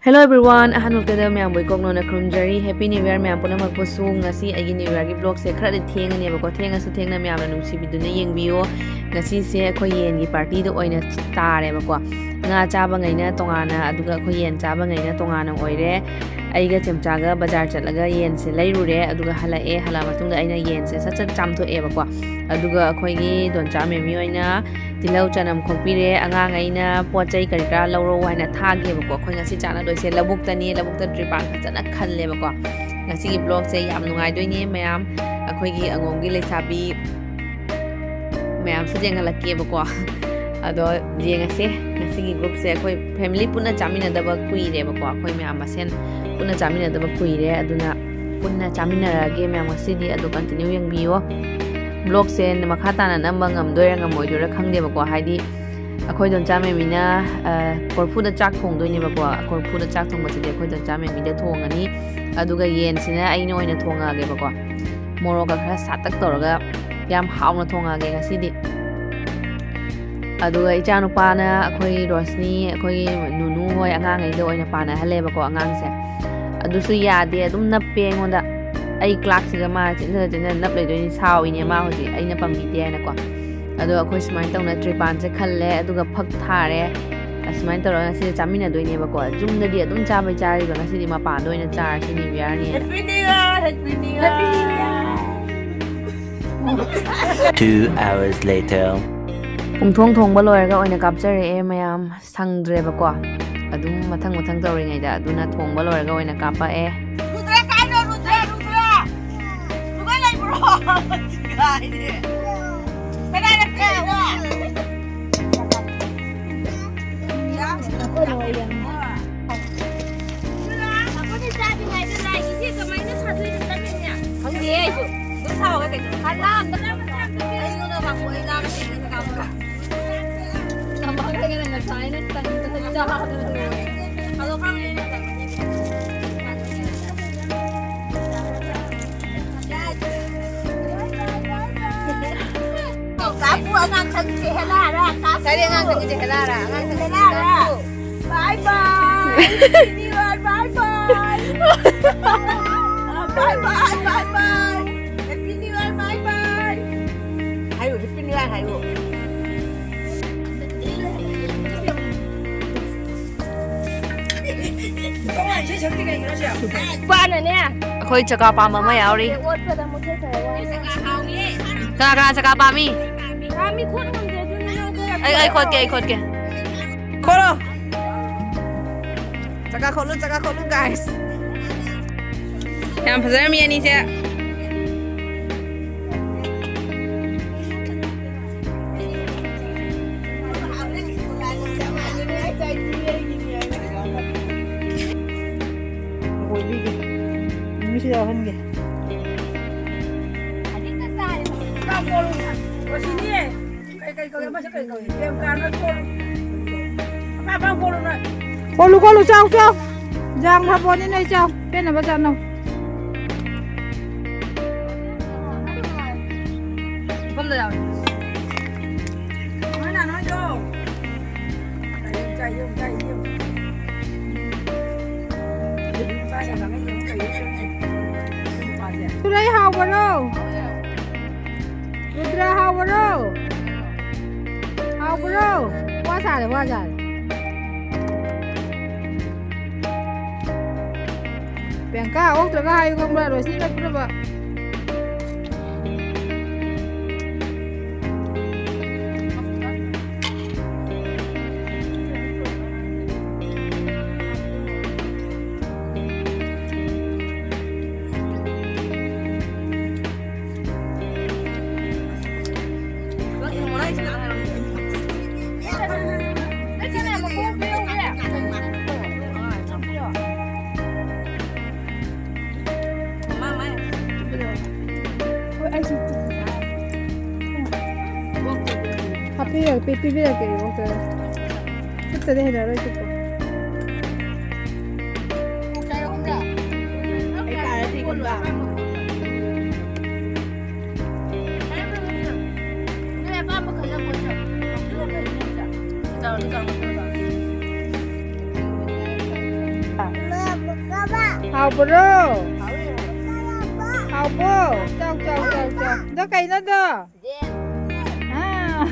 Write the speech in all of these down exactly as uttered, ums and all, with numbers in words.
Hello everyone, ꯑꯍꯥꯟꯕꯃꯛꯇꯗ ꯃꯌꯥꯝꯕꯨ ꯏꯀꯣꯛꯅꯣꯅ ꯈꯨꯔꯨꯝꯖꯔꯤ꯫ Happy New Year ꯃꯌꯥꯝ ꯄꯨꯝꯅꯃꯛꯄꯨꯁꯨ꯫ ꯉꯁꯤ ꯑꯩꯒꯤ New Yearꯒꯤ vlogꯁꯦ ꯈꯔꯗꯤ ꯊꯦꯡꯉꯅꯦꯕꯀꯣ, ꯊꯦꯡꯉꯁꯨ ꯊꯦꯡꯅ ꯃꯌꯥꯝꯅ ꯅꯨꯡꯁꯤꯕꯤꯗꯨꯅ ꯌꯦꯡꯕꯤꯌꯣ꯫ ꯉꯁꯤꯁꯦ ꯑꯩꯈꯣꯏ ꯌꯦꯟꯒꯤ partyꯗ ꯑꯣꯏꯅ ꯇꯥꯔꯦꯕꯀꯣ꯫ ꯉꯥ ꯆꯥꯕꯉꯩꯅ ꯇꯣꯉꯥꯟꯅ, ꯑꯗꯨꯒ ꯑꯩꯈꯣꯏ ꯌꯦꯟ ꯆꯥꯕꯉꯩꯅ ꯇꯣꯉꯥꯟꯅ ꯑꯣꯏꯔꯦ꯫ ꯑꯩꯒ ꯆꯦꯝꯆꯥꯒ ꯕꯖꯥꯔ ꯆꯠꯂꯒ ꯌꯦꯟꯁꯦ ꯂꯩꯔꯨꯔꯦ, ꯑꯗꯨꯒ ꯍꯜꯂꯛꯑꯦ꯫ ꯍꯜꯂꯛꯑ ꯃꯇꯨꯡꯗ ꯑꯩꯅ ꯌꯦꯟꯁꯦ ꯁꯠ ꯁꯠ ꯆꯥꯝꯊꯣꯛꯑꯦꯕꯀꯣ꯫ ꯑꯗꯨꯒ ꯑꯩꯈꯣꯏꯒꯤ ꯗꯣꯟꯆꯥ ꯃꯦꯃꯤ ꯑꯣꯏꯅ ꯇꯤꯜꯍꯧ ꯆꯅꯝ ꯈꯣꯛꯄꯤꯔꯦ꯫ ꯑꯉꯥꯡꯉꯩꯅ ꯄꯣꯠ ꯆꯩ ꯀꯔꯤ ꯀꯔꯥ ꯂꯧꯔꯛꯑꯣ ꯍꯥꯏꯅ ꯊꯥꯈꯤꯑꯕꯀꯣ꯫ ꯑꯩꯈꯣꯏ ꯉꯁꯤ ꯆꯥꯟꯅꯗꯣꯏꯁꯦ ꯂꯧꯕꯨꯛꯇꯅꯤ꯫ ꯂꯧꯕꯨꯛꯇ ꯇ꯭ꯔꯤꯄꯥꯟ ꯐꯖꯅ ꯈꯜꯂꯦꯕꯀꯣ꯫ ꯉꯁꯤꯒꯤ vlogꯁꯦ ꯌꯥꯝ ꯅꯨꯡꯉꯥꯏꯗꯣꯏꯅꯦ ꯃꯌꯥꯝ꯫ ꯑꯩꯈꯣꯏꯒꯤ ꯑꯉꯣꯝꯒꯤ ꯂꯩꯁꯥꯕꯤ ꯃꯌꯥꯝꯁꯨ ꯌꯦꯡꯍꯜꯂꯛꯀꯦꯕꯀꯣ꯫ ꯑꯗꯣ ꯌꯦꯡꯉꯁꯦ꯫ ꯉꯁꯤꯒꯤ groupꯁꯦ ꯑꯩꯈꯣꯏ family ꯄꯨꯟꯅ ꯆꯥꯃꯤꯟꯅꯗꯕ ꯀꯨꯏꯔꯦꯕꯀꯣ꯫ ꯑꯩꯈꯣꯏ ꯃꯌꯥꯝ ꯃꯁꯦꯟ ꯄꯨꯟꯅ ꯆꯥꯃꯤꯟꯅꯗꯕ ꯀꯨꯏꯔꯦ꯫ ꯑꯗꯨꯅ ꯄꯨꯟꯅ ꯆꯥꯃꯤꯟꯅꯔꯛꯑꯒꯦ ꯃꯌꯥꯝ ꯉꯁꯤꯗꯤ꯫ ꯑꯗꯨ continue ꯌꯦꯡꯕꯤꯌꯣ꯫ Vlogꯁꯦ ꯃꯈꯥ ꯇꯥꯅ ꯅꯝꯕ ꯉꯝꯗꯣꯏꯔꯥ ꯉꯝꯃꯣꯏꯗꯣꯏꯔꯥ ꯈꯪꯗꯦꯕꯀꯣ꯫ ꯍꯥꯏꯗꯤ ꯑꯩꯈꯣꯏ ꯗꯣꯟꯆꯥ ꯃꯦꯃꯤꯅ, ꯑ, ꯀꯣꯔꯐꯨꯗ ꯆꯥꯛ ꯊꯣꯡꯗꯣꯏꯅꯦꯕꯀꯣ꯫ ꯀꯣꯔꯐꯨꯗ ꯆꯥꯛ ꯊꯣꯡꯕꯁꯤꯗꯤ ꯑꯩꯈꯣꯏ ꯗꯣꯟꯆꯥ ꯃꯦꯃꯤꯗ ꯊꯣꯡꯉꯅꯤ꯫ ꯑꯗꯨꯒ ꯌꯦꯟꯁꯤꯅ ꯑꯩꯅ ꯑꯣꯏꯅ ꯊꯣꯡꯉꯛꯑꯒꯦꯕꯀꯣ꯫ ꯃꯣꯔꯣꯛꯀ ꯈꯔ ꯁꯥꯇꯛ ꯇꯧꯔꯒ ꯌꯥꯝ ꯍꯥꯎꯅ ꯊꯣꯡꯉꯛꯑꯒꯦ ꯉꯁꯤꯗꯤ꯫ ꯑꯗꯨꯒ ꯏꯆꯥꯅꯨꯄꯥꯅ ꯑꯩꯈꯣꯏ ꯔꯣꯁꯅꯤ, ꯑꯩꯈꯣꯏꯒꯤ ꯅꯨꯅꯨ ꯍꯣꯏ ꯑꯉꯥꯡꯈꯩꯗ ꯑꯣꯏꯅ ꯄꯥꯟꯅꯍꯜꯂꯦꯕꯀꯣ ꯑꯉꯥꯡꯁꯦ꯫ ꯑꯗꯨꯁꯨ ꯌꯥꯗꯦ, ꯑꯗꯨꯝ ꯅꯞꯄꯦ ꯑꯩꯉꯣꯟꯗ꯫ ꯑꯩ ꯀ꯭ꯂꯥꯛꯁꯤꯒ ꯃꯥ ꯆꯤꯟꯊꯅ ꯆꯤꯟꯊꯅ ꯅꯞ ꯂꯩꯗꯣꯏꯅꯤ, ꯁꯥꯎꯏꯅꯦ ꯃꯥ ꯍꯧꯖꯤꯛ ꯑꯩꯅ ꯄꯥꯝꯕꯤꯗꯦ ꯍꯥꯏꯅꯀꯣ꯫ ꯑꯗꯣ ꯑꯩꯈꯣꯏ ꯁꯨꯃꯥꯏꯅ ꯇꯧꯅ ꯇ꯭ꯔꯤꯄꯥꯟꯁꯦ ꯈꯜꯂꯦ, ꯑꯗꯨꯒ ꯐꯛ ꯊꯥꯔꯦ꯫ ꯑꯁꯨꯃꯥꯏꯅ ꯇꯧꯔꯒ ꯉꯁꯤꯁꯦ ꯆꯥꯃꯤꯟꯅꯗꯣꯏꯅꯦꯕꯀꯣ꯫ ꯌꯨꯝꯗꯗꯤ ꯑꯗꯨꯝ ꯆꯥꯕꯩ ꯆꯥꯔꯤꯕ, ꯉꯁꯤꯗꯤ ꯃꯄꯥꯟꯗ ꯑꯣꯏꯅ ꯆꯥꯔꯁꯤ New Yearꯅꯦꯅ꯫ Happy New Year, Happy New Year. Two hours later. ꯄꯨꯡꯊꯣꯡ ꯊꯣꯡꯕ ꯂꯣꯏꯔꯒ ꯑꯣꯏꯅ ꯀꯥꯞꯆꯔꯛꯑꯦ ꯃꯌꯥꯝ, ꯁꯪꯗ꯭ꯔꯦꯕꯀꯣ꯫ ꯑꯗꯨꯝ ꯃꯊꯪ ꯃꯊꯪ ꯇꯧꯔꯤꯉꯩꯗ꯫ ꯑꯗꯨꯅ ꯊꯣꯡꯕ ꯂꯣꯏꯔꯒ ꯑꯣꯏꯅ ꯀꯥꯞꯄꯛꯑꯦ꯫ ꯔꯨꯗ꯭ꯔ ꯀꯥꯏꯅꯣ? ꯔꯨꯗ꯭ꯔ, ꯔꯨꯗ꯭ꯔ! ꯔꯨꯗ꯭ꯔ ꯂꯩꯕ꯭ꯔꯣ? ꯀꯥꯏꯅꯦ꯫ ꯀꯗꯥꯏꯗ ꯀꯥꯏꯅꯣ? ꯑꯩꯈꯣꯏꯅ ꯆꯥꯗ꯭ꯔꯤꯉꯩꯗ ꯂꯥꯏꯒꯤꯁꯦ ꯀꯃꯥꯏꯅ ꯁꯥꯗꯣꯏꯅꯣ ꯈꯪꯗꯦꯅꯦ꯫ ꯈꯪꯗꯦ ꯑꯩꯁꯨ꯫ ꯑꯗꯨꯝ ꯁꯥꯎꯋꯦ ꯀꯩꯅꯣ꯫ ꯈꯔ ꯂꯥꯝꯕ ꯑꯩꯉꯣꯟꯗ ꯂꯥꯛꯄ ꯑꯩ ꯂꯥꯝꯕ ꯀꯩꯅꯣ ꯂꯥꯛꯄ꯫ ꯀꯃꯥꯏꯅ ꯉꯁꯥꯏꯅ ꯇꯟꯗꯅ ꯆꯥꯕꯗꯣ꯫ ꯑꯗꯣ ꯈꯪꯗꯦꯅꯦ꯫ ꯀꯥꯄꯨ ꯑꯉꯥꯡ ꯁꯪꯁꯦ ꯍꯦꯂꯥꯔ, ꯀꯥꯄꯨ꯫ ꯀꯔꯤ ꯑꯉꯥꯡ ꯁꯪꯁꯦ ꯍꯦꯂꯥꯔ? ꯑꯉꯥꯡ ꯁꯪꯁꯦ ꯍꯦꯂꯥꯔ꯫ ꯀꯥꯄꯨ꯫ Bye bye. Bye. Bye bye, bye bye. Happy New Year, bye bye. ꯍꯥꯏꯌꯨ, Happy New Year ꯍꯥꯏꯌꯨ꯫ ꯅꯨꯄꯥꯅꯅꯦ꯫ ꯑꯩꯈꯣꯏ ꯆꯀꯥ ꯄꯥꯝꯕ ꯑꯃ ꯌꯥꯎꯔꯤ꯫ ꯑꯣꯠꯄꯗ ꯃꯨꯊꯠꯈ꯭ꯔꯦ ꯋꯥ꯫ ꯀꯅꯥ ꯀꯅꯥ ꯆꯀꯥ ꯄꯥꯝꯃꯤ? ꯄꯥꯝꯃꯤ, ꯈꯣꯠ ꯉꯝꯗꯦ, ꯑꯗꯨꯅ ꯅꯪ ꯈꯔ ꯑꯩ, ꯑꯩ ꯈꯣꯠꯀꯦ, ꯑꯩ ꯈꯣꯠꯀꯦ꯫ ꯈꯣꯠꯂꯣ꯫ ꯆꯀꯥ ꯈꯣꯠꯂꯨ, ꯆꯀꯥ ꯈꯣꯠꯂꯨ, guys꯫ ꯌꯥꯝ ꯐꯖꯔꯝꯃꯤ ꯑꯅꯤꯁꯦ꯫ ꯑꯣꯏꯕꯤꯒꯦ꯫ ꯃꯤꯁꯨ ꯌꯥꯎꯍꯟꯒꯦ꯫ ꯀꯣꯜꯂꯨ, ꯀꯣꯜꯂꯨ, ꯆꯥꯎ, ꯆꯥꯎ꯫ ꯌꯥꯝ ꯐꯄꯣꯠꯅꯤ ꯅꯣꯏ ꯆꯥꯎ꯫ ꯄꯦꯟꯅꯕ ꯆꯥꯅꯧ꯫ ꯃꯐꯝꯗ ꯌꯥꯎꯔꯦ꯫ ꯅꯣꯏꯅ ꯅꯣꯏꯗꯣ꯫ ꯆꯥꯏ, ꯆꯥꯏ, ꯆꯥꯏ꯫ ꯆꯨꯔꯩ ꯍꯥꯎꯕꯔꯣ? ꯔꯨꯗ꯭ꯔ ꯍꯥꯎꯕꯔꯣ? ꯍꯥꯎꯕ꯭ꯔꯣ? ꯋꯥ ꯁꯥꯔꯦ, ꯋꯥ ꯁꯥꯔꯦ꯫ ꯄ꯭ꯔꯤꯌꯥꯡꯀꯥ, ꯑꯣꯛꯇ꯭ꯔꯒ ꯍꯥꯏꯌꯨ ꯈꯪꯕ꯭ꯔꯥ? ꯔꯣꯁꯅꯤꯅ ꯐꯨꯅꯕ꯫ ꯍꯥꯞꯄꯤꯔꯛꯀꯦ, ꯄꯤꯕꯤꯔꯛꯀꯦ, ꯏꯕꯣꯛꯇ꯫ ꯈꯨꯠꯇꯗꯤ ꯍꯩꯅꯔꯣꯏ, ꯆꯨꯞꯄꯣ꯫ ꯑꯩ ꯀꯥꯔꯗꯤ ꯀꯨꯟꯊ꯭ꯔꯥ꯫ ꯅꯣꯏ ꯑꯄꯥꯝꯕ ꯈꯜꯂꯣ, ꯄꯣꯠꯇꯣ꯫ ꯑꯗꯨꯅ ꯐꯩ, ꯅꯠꯇ꯭ꯔꯥ? ꯆꯥꯎꯔꯗꯤ ꯆꯥꯎꯔꯛꯄ ꯇꯥꯕ꯫ ꯍꯥꯎꯕ꯭ꯔꯣ? ꯍꯥꯎꯕ꯭ꯔꯣ? ꯆꯥꯎ, ꯆꯥꯎ, ꯆꯥꯎ, ꯆꯥꯎ꯫ ꯑꯗꯣ ꯀꯩꯅꯣꯗꯣ? ꯑꯥ꯫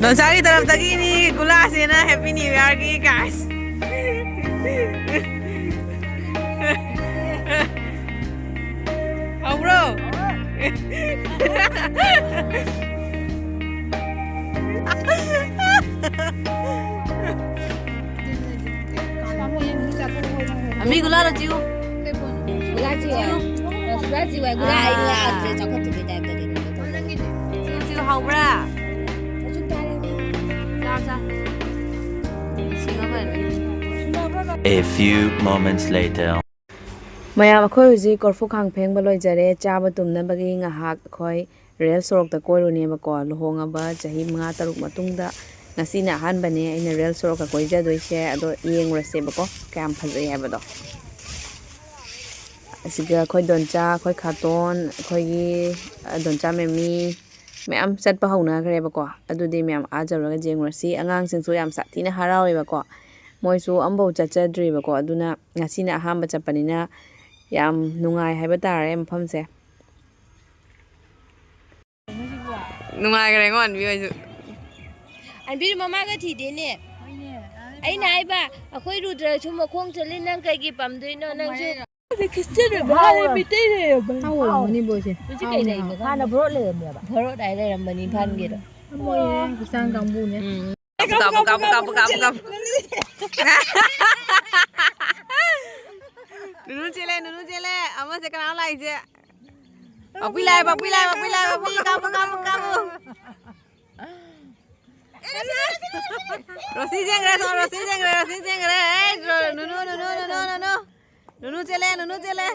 ꯗꯣꯟꯆꯥꯒꯤ ꯇꯔꯞꯇꯒꯤꯅꯤ ꯒꯨꯂꯥꯁꯤꯅ Happy New Yearꯒꯤ, guys꯫ ꯍꯧꯕ꯭ꯔꯣ? ꯑꯃꯤ ꯒꯨꯂꯥ ꯂꯣ ꯆꯤꯎ꯫ ꯒꯨꯂꯥ ꯆꯤꯎ ꯍꯥꯏ꯫ ꯒꯨꯂꯥ ꯆꯤꯎ ꯍꯥꯏ꯫ ꯒꯨꯂꯥ ꯑꯩ ꯉꯥ ꯌꯥꯗ꯭ꯔꯦ, ꯆꯥꯎꯈꯠꯇꯕꯩ ꯇꯥꯏꯞꯇ ꯀꯩꯅꯣ꯫ ꯆꯤꯎ ꯆꯤꯎ ꯍꯥꯎꯕ꯭ꯔꯥ? ꯆꯥꯎ ꯆꯥꯎ꯫ ꯁꯤꯡꯉꯕꯅꯤ꯫ A few moments later. ꯃꯌꯥꯝ, ꯑꯩꯈꯣꯏ ꯍꯧꯖꯤꯛ ꯀꯣꯔꯐꯨ ꯈꯥꯡ ꯐꯦꯡꯕ ꯂꯣꯏꯖꯔꯦ꯫ ꯆꯥꯕ ꯇꯨꯝꯅꯕꯒꯤ ꯉꯥꯏꯍꯥꯛ ꯑꯩꯈꯣꯏ ꯔꯦꯜ ꯁꯣꯔꯣꯛꯇ ꯀꯣꯏꯔꯨꯅꯦꯕꯀꯣ꯫ ꯂꯨꯍꯣꯡꯉꯕ ꯆꯍꯤ ꯃꯉꯥ ꯇꯔꯨꯛ ꯃꯇꯨꯡꯗ ꯉꯁꯤꯅ ꯑꯍꯥꯟꯕꯅꯦ ꯑꯩꯅ ꯔꯦꯜ ꯁꯣꯔꯣꯛꯀ ꯀꯣꯏꯖꯗꯣꯏꯁꯦ꯫ ꯑꯗꯣ ꯌꯦꯡꯉꯨꯔꯁꯦꯕꯀꯣ ꯀꯌꯥꯝ ꯐꯖꯩ ꯍꯥꯏꯕꯗꯣ꯫ ꯑꯁꯤꯒ ꯑꯩꯈꯣꯏ ꯗꯣꯟꯆꯥ, ꯑꯩꯈꯣꯏ ꯈꯥꯇꯣꯟ, ꯑꯩꯈꯣꯏꯒꯤ, ꯑ, ꯗꯣꯟꯆꯥ ꯃꯦꯃꯤ ꯃꯌꯥꯝ ꯆꯠꯄ ꯍꯧꯅꯈ꯭ꯔꯦꯕꯀꯣ꯫ ꯑꯗꯨꯗꯤ ꯃꯌꯥꯝ ꯑꯥ ꯌꯧꯔꯒ ꯌꯦꯡꯉꯨꯔꯁꯤ꯫ ꯑꯉꯥꯡꯁꯤꯡꯁꯨ ꯌꯥꯝ ꯁꯥꯊꯤꯅ ꯍꯔꯥꯎꯋꯦꯕꯀꯣ꯫ ꯃꯣꯏꯁꯨ ꯑꯝꯐꯥꯎ ꯆꯠꯆꯗ꯭ꯔꯤꯕꯀꯣ꯫ ꯑꯗꯨꯅ ꯉꯁꯤꯅ ꯑꯍꯥꯟꯕ ꯆꯠꯄꯅꯤꯅ ꯌꯥꯝ ꯅꯨꯡꯉꯥꯏ ꯍꯥꯏꯕ ꯇꯥꯔꯦ ꯃꯐꯝꯁꯦ꯫ ꯅꯨꯡꯉꯥꯏꯈ꯭ꯔꯦꯉꯣ ꯑꯟꯕꯤ ꯍꯣꯏꯁꯨ꯫ ꯑꯟꯕꯤꯗꯨ ꯃꯃꯥꯒ ꯊꯤꯗꯦꯅꯦ꯫ ꯑꯩꯅ ꯍꯥꯏꯕ, ꯑꯩꯈꯣꯏ ꯔꯨꯗ꯭ꯔꯁꯨ ꯃꯈꯣꯡ ꯆꯠꯂꯤ, ꯅꯪ ꯀꯩꯒꯤ ꯄꯝꯗꯣꯏꯅꯣ? ꯅꯪꯁꯨ꯫ ꯈ꯭ꯔꯤꯁꯇꯤꯌꯥꯟ ꯑꯣꯏꯕ ꯍꯥꯟꯅ ꯃꯩꯇꯩ ꯂꯩꯔꯝꯕꯅꯤ꯫ ꯍꯥꯎꯔꯝꯒꯅꯤꯕꯣ ꯏꯆꯦ꯫ ꯍꯧꯖꯤꯛ ꯀꯩ ꯂꯩꯕꯅꯣ? ꯍꯥꯟꯅ ꯚꯣꯔꯣꯠ ꯂꯩꯔꯝꯃꯦꯕ꯫ ꯚꯣꯔꯣꯠ ꯍꯥꯏ ꯂꯩꯔꯝꯕꯅꯤ ꯏꯝꯐꯥꯜꯒꯤꯗꯣ꯫ ꯃꯣꯏ ꯍꯛꯆꯥꯡ ꯀꯥꯡꯕꯨꯅꯦ꯫ ꯎꯝ꯫ ꯀꯥꯞꯄꯨ, ꯀꯥꯞꯄꯨ, ꯀꯥꯞꯄꯨ, ꯀꯥꯞꯄꯨ, ꯀꯥꯞꯄꯨ꯫ ꯅꯨꯅꯨ ꯆꯦꯜꯂꯦ, ꯅꯨꯅꯨ ꯆꯦꯜꯂꯦ꯫ ꯑꯃꯁꯦ ꯀꯅꯥꯅꯣ ꯂꯥꯛꯏꯁꯦ? ꯄꯥꯛꯄꯤ ꯂꯥꯛꯑꯦ, ꯄꯥꯛꯄꯤ ꯂꯥꯛꯑꯦ, ꯄꯥꯛꯄꯤ ꯂꯥꯛꯑꯦ, ꯄꯥꯛꯄꯤ꯫ ꯀꯥꯞꯄꯨ, ꯀꯥꯞꯄꯨ, ꯀꯥꯞꯄꯨ꯫ ꯔꯣꯁꯤ ꯆꯦꯟꯈ꯭ꯔꯦ, ꯁꯣꯝ ꯔꯣꯁꯤ ꯆꯦꯟꯈ꯭ꯔꯦ, ꯔꯣꯁꯤ ꯆꯦꯟꯈ꯭ꯔꯦ꯫ ꯑꯦ, ꯅꯨꯅꯨ, ꯅꯨꯅꯨ, ꯅꯨꯅꯨ, ꯅꯨꯅꯨ꯫ ꯅꯨꯅꯨ ꯆꯦꯜꯂꯦ, ꯅꯨꯅꯨ ꯆꯦꯜꯂꯦ꯫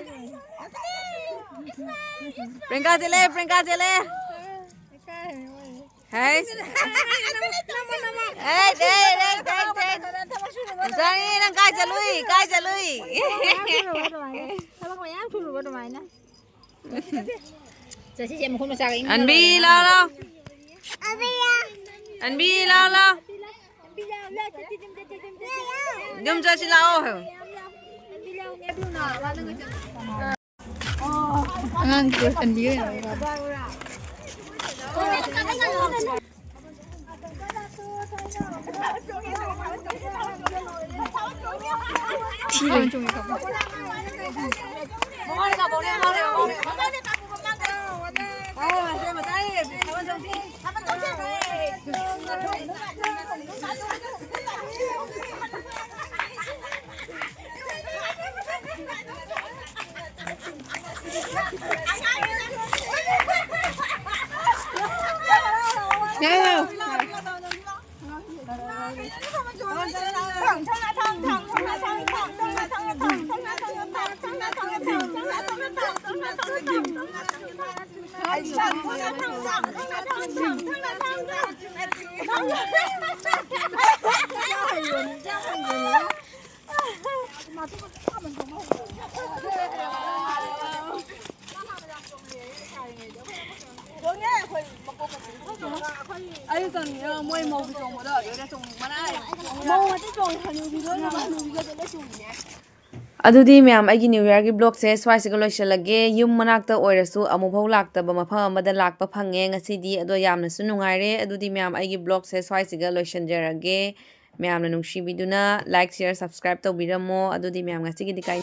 ꯄ꯭ꯔꯤꯌꯥꯡꯀꯥ ꯆꯦꯜꯂꯦ, ꯄ꯭ꯔꯤꯌꯥꯡꯀꯥ ꯆꯦꯜꯂꯦ꯫ ꯍꯩꯁ꯫ ꯑꯦ, ꯑꯦ, ꯑꯦ, ꯑꯦ, ꯑꯦ꯫ ꯆꯪꯉꯤ, ꯅꯪ ꯀꯥꯏ ꯆꯠꯂꯨꯏ? ꯀꯥꯏ ꯆꯠꯂꯨꯏ? ꯊꯕꯛ ꯃꯌꯥꯝ ꯁꯨꯔꯨꯕ ꯑꯗꯨꯃꯥꯏꯅ꯫ ꯆꯠꯁꯤꯁꯦ, ꯃꯈꯨꯠ ꯃꯁꯥꯒ ꯏꯪ ꯑꯟꯕꯤ, ꯂꯥꯎ, ꯂꯥꯎ꯫ ꯑꯟꯕꯤ, ꯂꯥꯎ, ꯂꯥꯎ꯫ ꯌꯨꯝ ꯆꯠꯁꯤ ꯂꯥꯛꯑꯣ꯫ ꯑꯉꯥꯡ ꯀ꯭ꯔꯣꯁ ꯑꯟꯕꯤ ꯑꯣꯏꯅ꯫ ꯑꯩꯁꯨ ꯆꯣꯡꯅꯤꯡꯉꯦ, ꯃꯣꯏ ꯃꯧꯒꯤ ꯆꯣꯡꯕꯗꯣ ꯑꯗꯨꯗ ꯆꯣꯡꯅꯤꯡꯕꯅ꯫ ꯃꯧ ꯉꯥꯛꯇ ꯆꯣꯡꯉꯦ, ꯍꯅꯨꯕꯤꯗꯣ ꯍꯅꯨꯕꯤꯒꯗꯣ ꯂꯣꯏ ꯆꯣꯡꯅꯤꯡꯉꯦ꯫ ꯑꯗꯨꯗꯤ ꯃꯌꯥꯝ, ꯑꯩꯒꯤ New Yearꯒꯤ vlogꯁꯦ ꯁ꯭ꯋꯥꯏꯁꯤꯒ ꯂꯣꯏꯁꯤꯜꯂꯒꯦ꯫ ꯌꯨꯝ ꯃꯅꯥꯛꯇ ꯑꯣꯏꯔꯁꯨ ꯑꯃꯨꯛꯐꯥꯎ ꯂꯥꯛꯇꯕ ꯃꯐꯝ ꯑꯃꯗ ꯂꯥꯛꯄ ꯐꯪꯉꯦ ꯉꯁꯤꯗꯤ꯫ ꯑꯗꯣ ꯌꯥꯝꯅꯁꯨ ꯅꯨꯡꯉꯥꯏꯔꯦ꯫ ꯑꯗꯨꯗꯤ ꯃꯌꯥꯝ, ꯑꯩꯒꯤ vlogꯁꯦ ꯁ꯭ꯋꯥꯏꯁꯤꯒ ꯂꯣꯏꯁꯤꯟꯖꯔꯒꯦ꯫ ꯃꯌꯥꯝꯅ ꯅꯨꯡꯁꯤꯕꯤꯗꯨꯅ like, share, subscribe ꯇꯧꯕꯤꯔꯝꯃꯣ꯫ ꯑꯗꯨꯗꯤ ꯃꯌꯥꯝ, ꯉꯁꯤꯒꯤꯗꯤ ꯀꯥꯏ